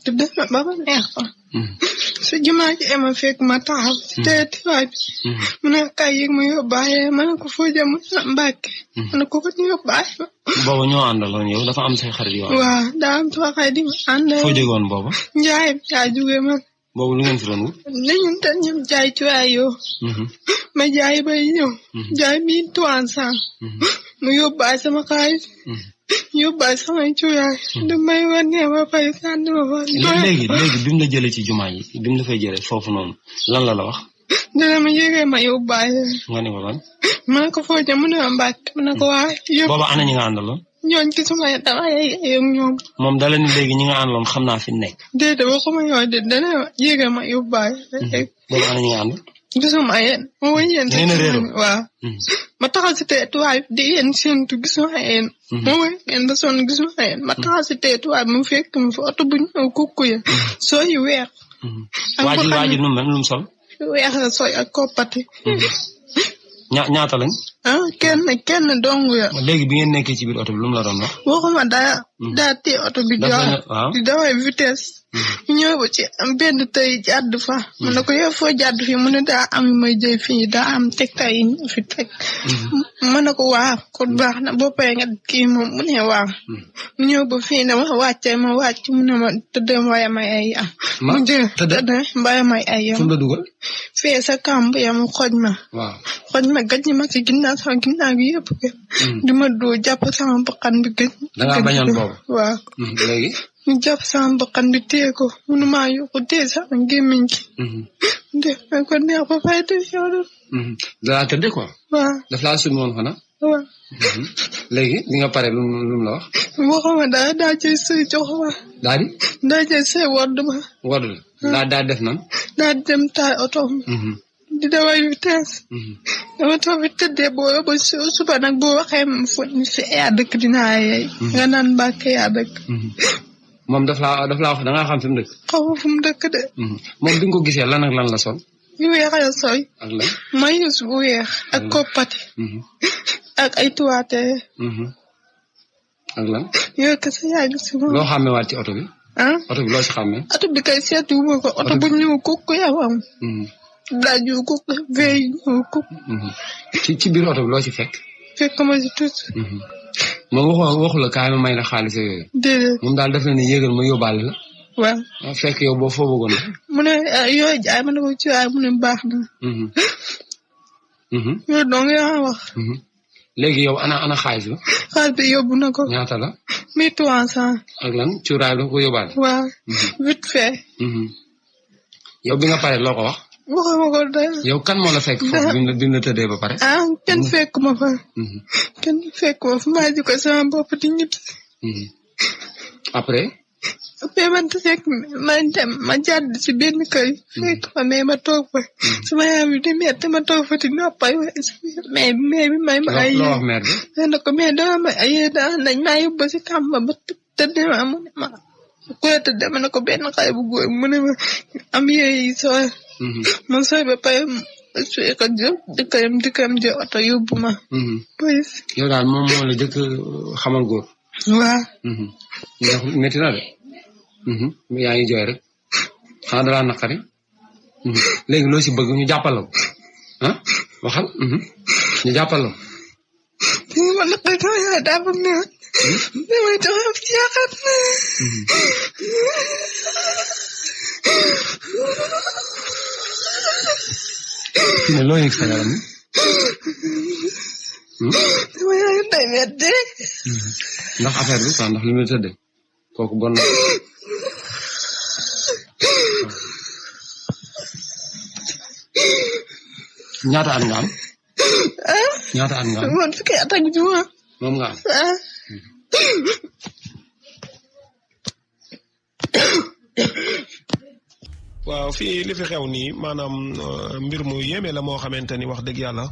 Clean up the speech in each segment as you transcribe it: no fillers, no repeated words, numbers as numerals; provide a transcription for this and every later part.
te def na ba ma neex ko su jumaa ji ma fekk ma taxaw te tiwaay bi mu ne kay yëg ma yóbbaale ma ne ko foo jëm Mbàkke ma ne ko ñu yóbbaale ma boobu ñoo àndaloon yow dafa am say xarit yoo waaw daa am sama xarit di ma àndal foo jógoon boobu njaay yaa jógee man boobu lu ngeen fi doon wut dañu tan ñëm jaay cuwaay yoo ma jaay bay ñëw jaay 1300 mu yóbbaale sama xaalis yóbbaale sama cuwaay damay wane ba pay sànni ma fa léegi bi mu la jëlee ci jumaa yi bi mu la fay jëlee foofu noonu lan la wax dana ma yéegee ma yóbbaale nga ne ko lan ma ne ko foo jëm mu ne ma Mbàkke ma ne ko waa yóbbu booba ana ñi nga àndaloon ñooñ gisuma dama ay ñoom moom dala ni léegi ñi nga àndaloon xam naa fi nekk déedéet waxuma yooyu de dana yéegee ma yóbbaale booba ana ñi nga ànd gisuma yéen ma wëñ yéen waaw ma taxaw si teetuwaay di yéen séentu gisuma yéen ma wëñ yéen ba sonn gisuma yéen ma taxaw si teetuwaay mu fekk mu fi oto bu ñëw kukku ya soo yu weex waaji nu mel lu mu sol weex la sooy ak koppati ñaata lañ kenn dong ya léegi bi ngeen nekkee ci biir oto bi lu mu la doon wax waxuma daa tee oto bi di daway vitesse ñëw ba ci benn tey jàdd fa mu ne ko yow foo jàdd fii mu ne daa am may jëy fii daa am tegtay yi ñu fi teg ma ne ko waaw kon baax na boo pay nga kii moom mu ne waaw mu ñëw ba fii ne ma wàcce ma wàcc mu ne ma tëdd mbaya may ay am mu jël tëdd mbaya may ay am fu la dugal fee sa kamb ya mu xoj ma xoj ma gaj ma ci ginnaaw sama ginnaaw gi yëpp di ma doo jàpp sama bakkan bi gëj dangaa bañoon boobu waaw léegi ñu jàpp sama bakkan bi téye ko mënuma yokku téye sama gémmiñ gi def ma ko neex ba fay def yow de danaa tëdde quoi waaw daf laa sumi woon xanaa waaw léegi li nga pare lu mu la wax waxuma daa jëy sëy jox ma daa jëy sëy wodd ma wodd la daa def nan daa dem taay oto di daway vitesse dama toog fi tëddee boo ba suba nag boo waxee fi yaa dëkk dinaa yey nga naan Mbàkke yaa dëkk moom daf laa wax da ngaa xam fi mu dëkk xaw fu mu dëkk de moom bi nga ko gisee lan ak lan la sol yu weex la soy ak lan mayus bu weex ak koppati ak ay tuwaate ak lan yow kese yaa gis si moom loo xàmmee waat ci oto bi oto bi loo si xàmmee oto bi kay seetu ma ko oto bu ñëw kukku yaw am daaju kuk veey ñëw kuk ci biir oto bi loo ci fekk ma ci tuut moom waxu la kaay ma may la xaalis yooyu déedéet moom daal def na ni yéegal ma yóbbaale la waaw fekk yow boo foo bëggoon mu ne yooyu jaay ma ne ko ci waay mu ne baax na yow dong yaa wax léegi yow ana xaalis ba xaalis bi yóbbu na ko ñaata la 1300 ak lan cuuraay la ko yóbbaale waaw vite fait yow bi nga pare loo ko wax waxuma ko dara yow kan moo la fekk foofu bi mu la tëddee ba pare kenn fekk ma fa kenn fekk ma fa maa ji ko sama bopp di ñibbi après man fekk ma dem ma jàdd ci benn kër fekk ma mais ma toog fa sama yaay bi di metti ma toog fa di noppay mais bi may ma ay loo wax mère bi ne ko mais dama ma ay nañ maa yóbbu si kàmba ba tëdd ma mu ne ma ko tëdd ma ne ko benn xale bu góor mu ne ma am yooyu soo man sooy ba pare suy ko jël dëkkam jël oto yóbbu ma police yow daal moom moo la jëkk xamal góor waaw ndax métti na de yaa ngi jooy rek xanaa dalaa naqari léegi loo si bëgg ñu jàppaloo waxal ñu jàppaloo ma naqari sama yaay daa bëgg ne damay taxaw ci yaakaar ne loo yëg sa yaram sama yaay day metti ndax affaire bi quoi ndax li muy tëddee kooku bon na ñaata at nga am ñaata at nga am man fukki at ak juróom moom nga am waaw fii li fi xew nii maanaam mbir mu yéeme la moo xamante ni wax dëgg yàlla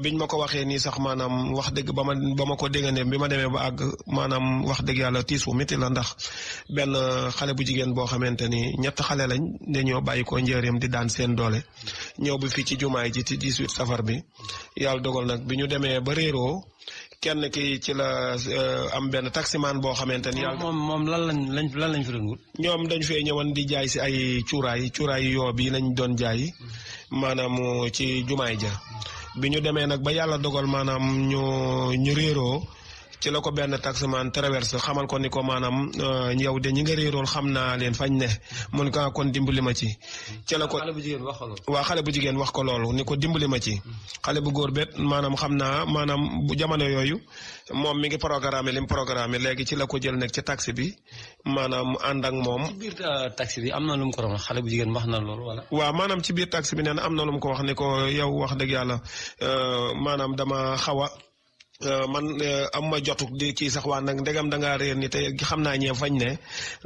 biñ ma ko waxee nii sax maanaam wax dëgg ba ma ko déggandee bi ma demee ba àgg maanaam wax dëgg yàlla tiisu métti la ndax benn xale bu jigéen boo xamante ni 3 xale lañ dañoo bàyyi ko njëriñam di daan seen doole ñëw bi fii ci jumaay ji ci 18 safar bi yàlla dogal nag bi ñu demee ba réeroo kenn ki ci la am benn taximaan boo xamante ni yàlla moom lan lañ fi doon wut. ñoom dañ fee ñëwoon di jaay si ay cuuraay yoo bi lañ doon jaay maanaam ci jumaay ja bi ñu demee nag ba yàlla dogal maanaam ñu réeroo ci la ko benn taximan traverse xamal ko ni ko maanaam yow de ñi nga réerool xam naa leen fañ ne mun ko kon dimbali ma ci la ko xale bu jigéen wax ko loolu. waaw xale bu jigéen wax ko loolu ni ko dimbali ma ci xale bu góor bet maanaam xam naa maanaam bu jamono yooyu moom mi ngi programme li mu programme léegi ci la ko jël nag ci taxi bi maanaam ànd ak moom. ci biir taxi bi am na lu mu ko wax xale bu jigéen wax na loolu wala. waaw maanaam ci biir taxi bi nee na am na lu mu ko wax ni ko yow wax dëgg yàlla maanaam dama xaw a man am ma jotuk di kii sax waa nag ndegam da ngaa réer ni te xam naa ñee fañ ne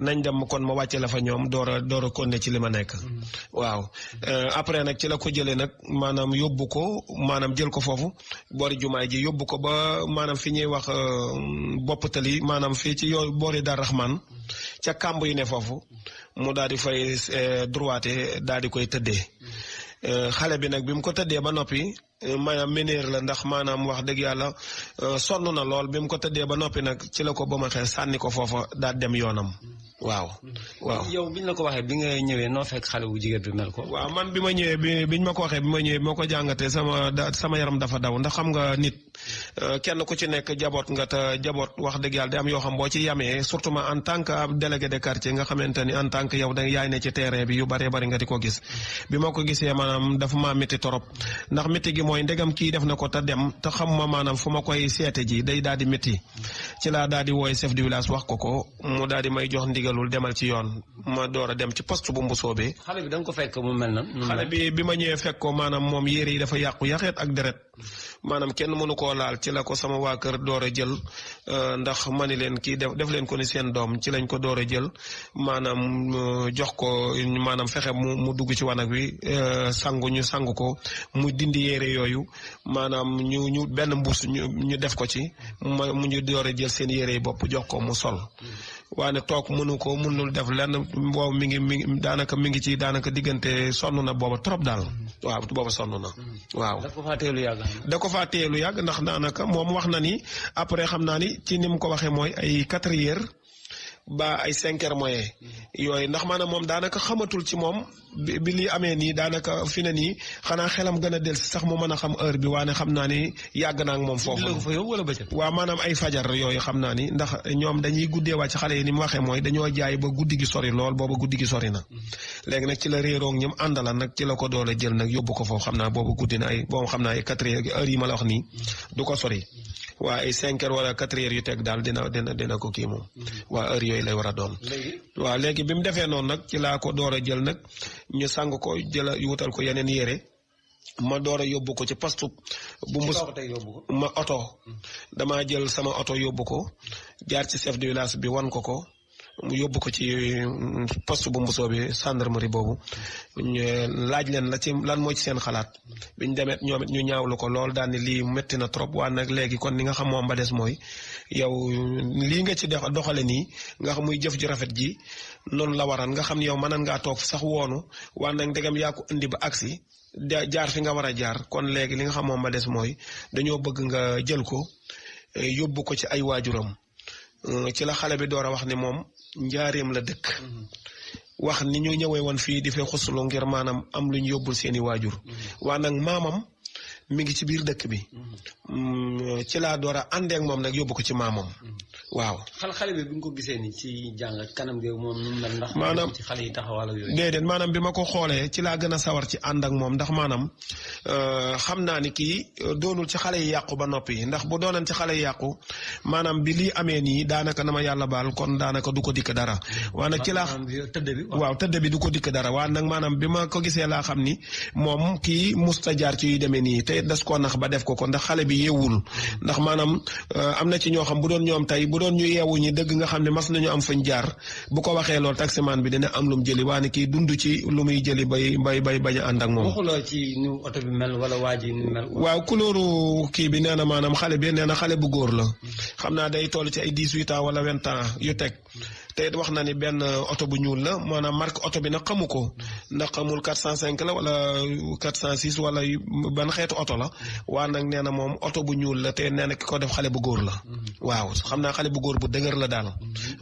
nañ dem kon ma wàcce la fa ñoom door a konne ci li ma nekk. waaw après nag ci la ko jëlee nag maanaam yóbbu ko maanaam jël ko foofu boori jumaay ji yóbbu ko ba maanaam fi ñuy wax bopp tali maanaam fii ci yoo boori Dar Rahman ca kàmb yu ne foofu mu daal di fay droité daal di koy tëddee xale bi nag bi mu ko tëddee ba noppi. maanaam meneer la ndax maanaam wax dëgg yàlla sonn na lool bi mu ko tëddee ba noppi nag ci la ko ba ma xee sànni ko foofa daal dem yoonam. waaw. yow biñ la ko waxee bi nga ñëwee noo fekk xale bu jigéen bi mel ko. waaw man bi ma ñëwee biñ ma ko waxee bi ma ñëwee bi ma ko jàngatee sama yaram dafa daw ndax xam nga nit kenn ku ci nekk jaboot nga te jaboot wax dëgg yàlla di am yoo xam boo ci yamee surtout ma en tant que délégué de quartier nga xamante ni en tant que yow da yaay ne ci terrain bi yu bëree bëri nga di ko gis bi ma ko gisee maanaam dafa maa métti torop ndax métti gi mooy ndegam kii def na ko te dem te xam ma maanaam fu ma koy seete ji day daal di métti ci laa daal di wooy chef du village wax ko mu daal di may jox ndigalul demal ci yoon ma door a dem ci poste bu Mbusoobe. xale bi da nga ko fekk mu mel nan. xale bi ma ñëwee fekk ko maanaam moom yére yi dafa yàqu yaxeet ak deret maanaam kenn mënu koo laal ci la ko sama waa kër door a jël ndax ma ni leen kii def leen ko ni seen doom ci lañ ko door a jël maanaam jox ko maanaam fexe mu dugg ci wanag wi ñu sangu ko mu dindi yére yooyu maanaam ñu benn mbuus ñu def ko ci mu ñu door a jël seen yére yi bopp jox ko mu sol waane toog mënul def lenn boobu mi ngi daanaka diggante sonn na booba trop daal waaw booba sonn na waaw. da ko faa teelu yàgg ndax daanaka moom wax na ni après xam naa ni ci ni mu ko waxee mooy ay 4 heures ba ay 5 heures moyen yooyu ndax maanaam moom daanaka xamatul ci moom bi lii amee nii daanaka fi ne nii xanaa xelam gën a del si sax mu mën a xam heure bi waane xam naa ni yàgg naa ak moom foofu waaw maanaam ay fajar yooyu xam naa ni ndax ñoom dañuy guddee wàcc xale yi ni mu waxee mooy dañoo jaay ba guddi gi sori lool booba guddi gi sori na léegi nag ci la réeroog ñoom àndala nag ci la ko doole jël nag yóbbu ko foofu xam naa booba guddi na boobu xam naa ay 4 heures yi ma la wax nii du ko sori waa ay 5 heures wala 4 heures yu teg daal dina ko kii moom waa heure yooyu lay war a doon waaw léegi bi mu defee noonu nag ci laa ko door a jël nag ñu sang ko wutal ko yeneen yére ma door a yóbbu ko ci poste bu ma oto damaa jël sama oto yóbbu ko jaar ci chef de village bi wan ko mu yóbbu ko ci poste bu Mbusoobe gendarmerie boobu laaj leen lan moo ci seen xalaat biñ demee ñoom it ñu ñaawlu ko lool daal ni lii métti na trop waa nag léegi kon ni nga xam moom ba des mooy yow lii nga ci doxale nii nga xam muy jëf ju rafet ji noonu la waran nga xam ne yow mënan ngaa toog sax woonu waa nag ndegam yaa ko indi ba agsi jaar fi nga war a jaar kon léegi li nga xam moom ba des mooy dañoo bëgg nga jël ko yóbbu ko ci ay waajuram ci la xale bi door a wax ni moom njaareem la dëkk wax ni ñu ñëwee woon fii di fee xusulu ngir maanaam am lu ñu yóbbul seeni waajur waa nag maamam mi ngi ci biir dëkk bi ci laa door a àndee ak moom nag yóbbu ko ci maamam waaw. xale bi nga ko gisee ni ci jàng kanam gi moom nu mel ndax. maanaam ci xale yi taxawal ak yooyu. déedéet maanaam bi ma ko xoolee ci laa gën a sawar ci ànd ak moom ndax maanaam xam naa ni kii doonul ci xale yi yàqu ba noppi ndax bu doonan ci xale yi yàqu maanaam bi lii amee nii daanaka na ma yàlla baal kon daanaka du ko dikk dara. waa nag ci laa waaw tëdd bi du ko dikk dara waa nag maanaam bi ma ko gisee laa xam ni moom kii musta jaar ci yu demee nii te das koo nax ba def ko ndax xale bi yeewul ndax maanaam am na ci ñoo xam bu doon ñoom tey bu doon ñu yeewu ñi dëgg nga xam ne mas nañu am fañ jaar bu ko waxee loolu taximaan bi dina am lu mu jëli waa ne kii dund ci lu muy jëli bay bañ a ànd ak moom. waxuloo ci nu oto bi mel wala waa ji nu mel. waaw couleur kii bi nee na maanaam xale bi nee na xale bu góor la xam naa day toll ci ay 18 ans wala 20 ans yu teg te it wax na ni benn oto bu ñuul la maanaam marque oto bi nag xamu ko ndax xamul 405 la wala 406 wala ban xeetu oto la waa nag nee na moom oto bu ñuul la te nee na ki ko def xale bu góor la waaw xam naa xale bu góor bu dëgër la daal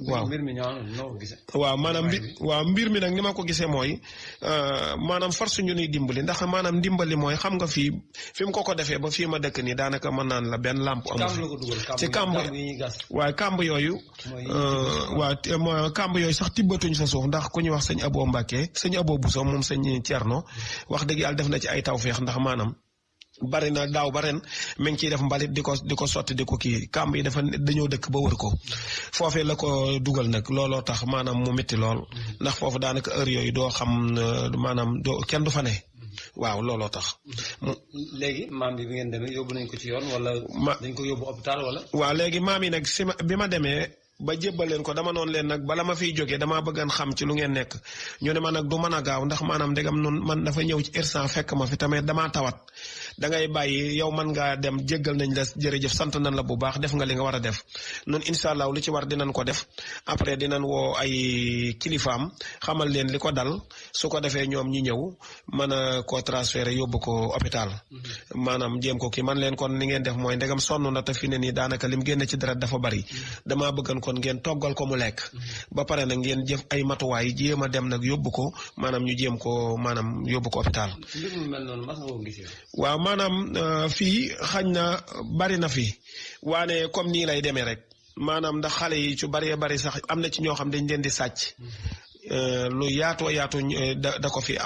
waaw waaw maanaam mbir mi nag ni ma ko gisee mooy maanaam force ñu ni dimbali ndax maanaam ndimbali mooy xam nga fi mu ko defee ba fii ma dëkk nii daanaka mën naan la benn lampe amu fi ci kamb waaye kamb yooyu kamb yooyu sax tibbatuñ sa suuf ndax ku ñuy wax sëñ Abo Mbàkke sëñ Abo Bousso moom sëñ Thierno wax dëgg yàlla def na ci ay tawfeex ndax maanaam bari na daaw ba ren mi ngi ciy def mbalit di ko sotti di ko kii kamb yi dañoo dëkk ba wër ko foofee la ko dugal nag looloo tax maanaam mu métti lool ndax foofu daanaka heure yooyu doo xam maanaam kenn du fa ne waaw looloo tax. léegi maam bi ngeen demee yóbbu nañ ko ci yoon wala. dañ ko yóbbu hôpital wala. waaw léegi maam yi nag bi ma demee ba jébbal leen ko dama noonu leen nag bala ma fiy jógee damaa bëggoon xam ci lu ngeen nekk ñu ne ma nag du mën a gaaw ndax maanaam ndegam noonu man dafa ñëw ci irsan fekk ma fi tamit damaa tawat dangay bàyyi yow mën ngaa dem jéggal nañ la jërëjëf sant nañ la bu baax def nga li nga war a def noonu incha allah lu ci war dinañ ko def après dinañ woo ay kilifaam xamal leen li ko dal su ko defee ñoom ñi ñëw mën a koo transféré yóbbu ko hôpital maanaam jéem ko kii man leen kon ni ngeen def mooy ndegam sonn na te fi ne nii daanaka lim génne ci deret dafa bari damaa bëggan kon ngeen toggal ko mu lekk ba pare nag ngeen jëf ay matuwaay jéem a dem nag yóbbu ko maanaam ñu jéem ko maanaam yóbbu ko hôpital. waaw maanaam fii xañ na bari na fi waane comme nii lay demee rek maanaam ndax xale yi ci bari bari sax am na ci ñoo xam dañ leen di sàcc lu yaatoo yaatu da ko fi